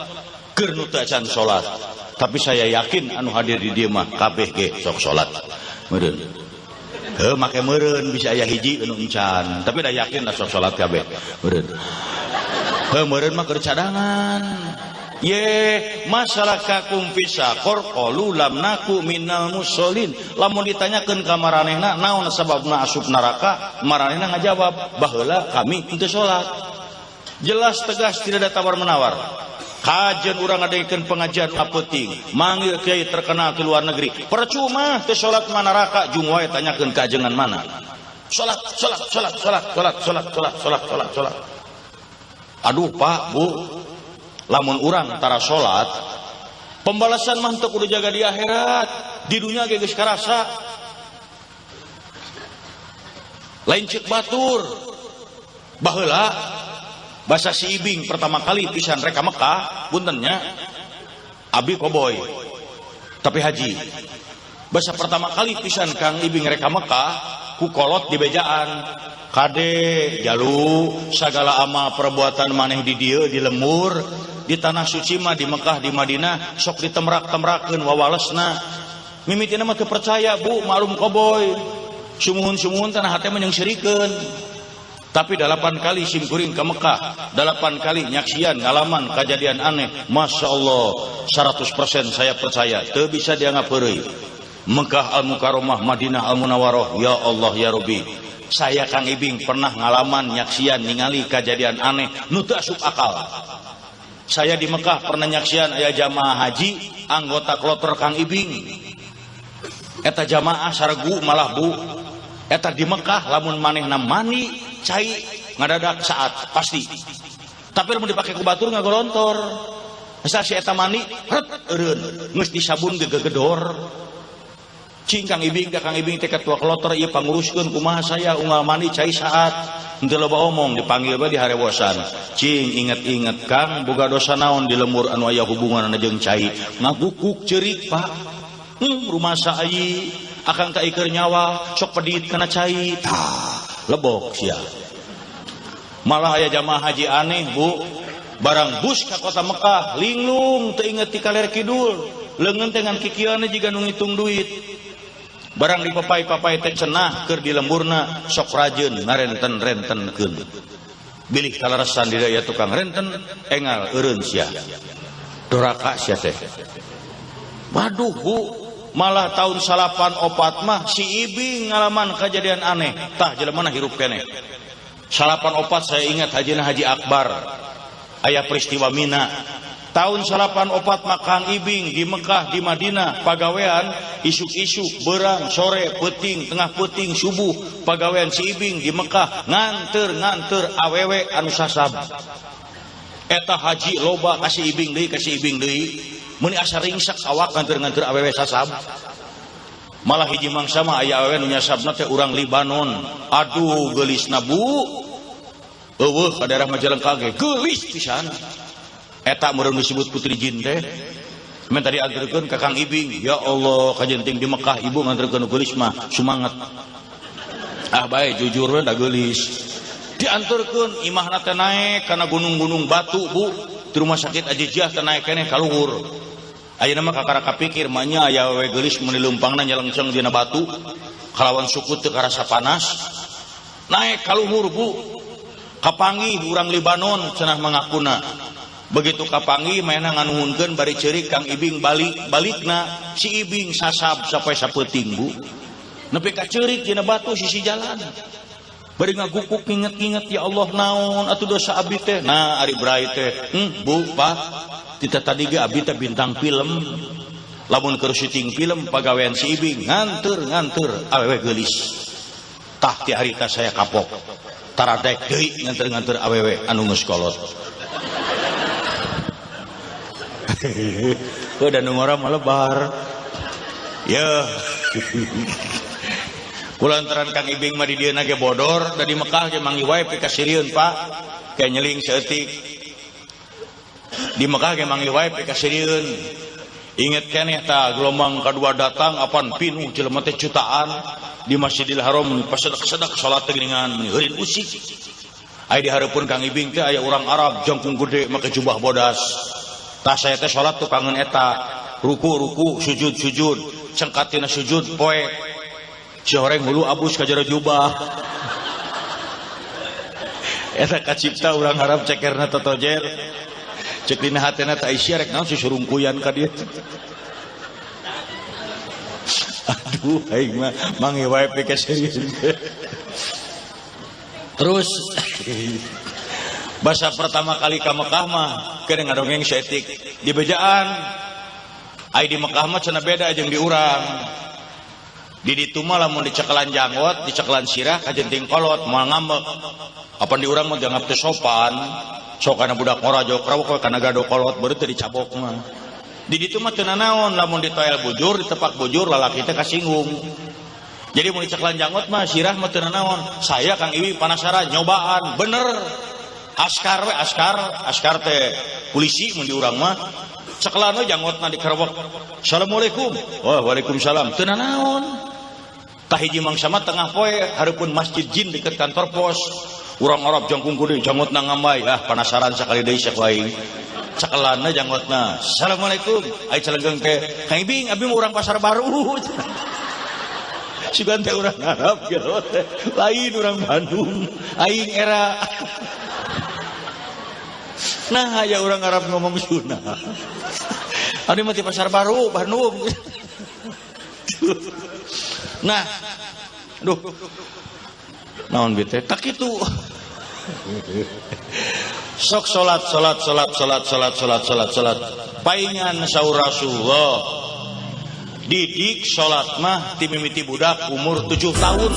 keur nu teu acan salat. Tapi saya yakin anu hadir di dieu mah kabeh ge sok salat meureun. Heuh make meureun bisa aya hiji anu encan, tapi da yakin lah sok salat kabeh meureun. Heuh meureun mah keur cadangan. Ye masalakakum fisaqor qalu lam naku minal musallin. Lamun ditanyakeun ka maranehna naon sababna asup neraka, maranehna ngajawab baheula kami henteu salat. Jelas tegas tidak ada tawar menawar. Kajen urang ngadengkeun pengajian apeuting, manggil kiai terkenal di luar negeri. Percuma teu salat mah neraka, jung wae tanyakeun ka ajengan mana. Salat salat salat salat salat salat salat salat salat salat. Aduh Pak, Bu, lamun urang tara salat, pembalasan mah teu kudu jaga di akhirat, di dunia ge geus karasa. Lain ceuk batur. Baheula basa si Ibing pertama kali pisan rek ka Mekah, puntennya abi koboy tapi haji. Basa pertama kali pisan Kang Ibing rek ka Mekah, ku kolot di bejaan. Kade jalu sagala amal perbuatan maneh di dieu di lembur, di tanah suci mah di Mekah di Madinah sok ditemrak-temrakeun wawalesna. Mimitina mah teu percaya Bu, malum koboy. Sumuhun-sumuhun tanah hate mah nyeungseurikeun. Tapi 8 kali simkuring ke Mekah, 8 kali nyaksian ngalaman kejadian aneh. Masya Allah, 100% saya percaya, teu bisa dianggap heureuy. Mekah Al-Mukarramah, Madinah Al-Munawwarah, ya Allah ya Rabbi. Saya Kang Ibing pernah ngalaman nyaksian ningali kejadian aneh nu teu asup akal. Saya di Mekah pernah nyaksian aya jamaah haji anggota kloter Kang Ibing. Eta jamaah saregu malah Bu. Eta di Mekah lamun manehna mandi cai ngadadak saat pasti. Tapi lamun dipake ku batur ngagolontor. Asa si eta mandi ret eureun geus disabun gegedor. Cing Kang Ibing ka Kang Ibing teh ketua kloter ieu panguruskeun kumaha saya unggal mandi cai saat. Henteu loba omong dipanggil bae di harewosan. Cing inget-inget Kang boga dosa naon di lembur anu aya hubunganna jeung cai. Ngagukuk ceurik Pak. Rumasa ai akang tak iker nyawa sok pedit kana cai. Tah, lebok sia. Malah aya jamaah haji aneh Bu. Barang bus ka kota Mekah linglung teu inget ti kaler kidul. Leungeun teh ngan kikieuan jiga nu ngitung duit. Barang dipapai-papai teh cenah keur di lemburna sok rajeun ngarenten-rentenkeun. Bilih kaleresan di daya tukang renten engal eureun sia. Doraka sia teh. Waduh Bu, malah tahun 94 mah si Ibing ngalaman kejadian aneh. Tah jelema na hirup keneh. 94 saya ingat hajina Haji Akbar. Aya peristiwa Mina. Tahun 94 mah Kang Ibing di Mekah di Madinah pagawean isuk-isuk berang sore peuting tengah peuting subuh pagawean si Ibing di Mekah nganter-nganter awewe anu sasab. Eta haji loba kasih Ibing deui kasih Ibing deui meuni asa ringsek awak nganter-nganter awewe sasab. Malah hiji mangsa mah aya awewe nu nyasabna teh urang Libanon. Aduh geulisna Bu. Eueuh ka daerah Majalengka ge geulis pisan. Eta meureun disebut putri jin teh. Men tadi anterkeun ka Kang Ibing, ya Allah kajenting di Mekah ibu nganterkeun geulis mah sumanget. Ah bae jujur we da geulis. Dianterkeun imahna teh naek kana gunung-gunung batu Bu. Di rumah sakit Aziziyah teh naek keneh ka luhur. Ayeuna mah kakara kapikir mah nya aya we geulis mun leumpangna nyelengceng dina batu kalawan suku teu karasa panas. Naek ka luhur Bu. Kapanggih urang Libanon cenah mangakuna. Begitu kapanggih mainna nganuhunkeun bari ceurik Kang Ibing balik balikna si Ibing sasab sampai sapeuting Bu. Nepi ka ceurik dina batu sisi jalan. Bari ngagukuk nginget-nginget ya Allah naon atuh dosa abi teh. Nah ari brai teh, Bu Pak, tita tadi ge abi teh bintang film. Lamun keur syuting film pagawean si Ibing nganter-nganter awewe geulis. Tah ti harita saya kapok. Taradek deui nganter-nganter awewe anu geus kolot. Udah nu ngora mah lebar. Ya. Kulantaran Kang Ibing mah di dieu ge bodor, da di Mekah ge manggih wae pikasirieun Pak. Kayak nyeling saeutik. Di Mekah ge manggih wae pikasirieun. Inget keneh tah gelombang kadua datang apan pinuh jelema teh jutaan di Masjidil Haram pasedak-sedak salat teh geuningan heurin usik. Aya di hareupeun Kang Ibing teh aya urang Arab jangkung gede make jubah bodas. Tah saya teh salat tukangeun eta, ruku-ruku, sujud-sujud, cengkatina sujud poe. Si horeng hulu abus ka jero jubah. Eta kacipta urang Arab cekerna totojer. Cek dina hatena teh Aisyah rek naon susurungkuyan ka dieu. Aduh aing mah mangi wae pika serius. Terus bahasa pertama kali ka Mekah mah keur ngadongeng saeutik di bejaan. Ai di Mekah mah cenah beda jeung di urang. Di ditu mah lamun dicekelan janggot, dicekelan sirah kajenting kolot moal ngambek. Apan di urang mah dianggap teu sopan. Sok kana budak ngora jauh kerawak kana gado kolot baru teu dicabok mah. Di ditu mah teu nanaon lamun ditoel bujur ditepak bujur lalaki teh kasinggung. Jadi mun diceklan janggot mah sirah mah teu nanaon. Saya Kang Iwi penasaran nyobaan bener. Askar we askar, askar teh polisi mun di urang mah. Ceklan we janggotna dikerewek. Assalamualaikum. Wah, waalaikumsalam. Teu nanaon. Tah hiji mangsa mah tengah poe hareupeun masjid jin deket kantor pos. Urang Arab jangkung kudu janggotna ngambay. Ah, penasaran sakali deui sok aing. Cekelanna janggotna. Assalamualaikum. Ai celenggeng teh, Kang Ibing abi mah urang Pasar Baru. Sugan teh urang Arab gitu teh. Lain urang Bandung. Aing era. Nah, aya urang Arab ngomong Sunda. Abi mah ti Pasar Baru, Bandung. Nah, duh. Naon bi teh? Tak kitu. Sok salat salat salat salat salat salat salat salat. Paingan saur Rasulullah. Didik salat mah ti mimiti budak umur 7 tahun.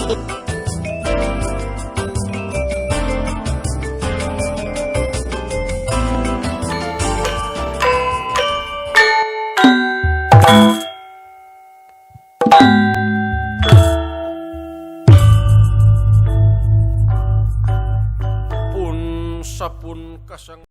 Pun sapun kasang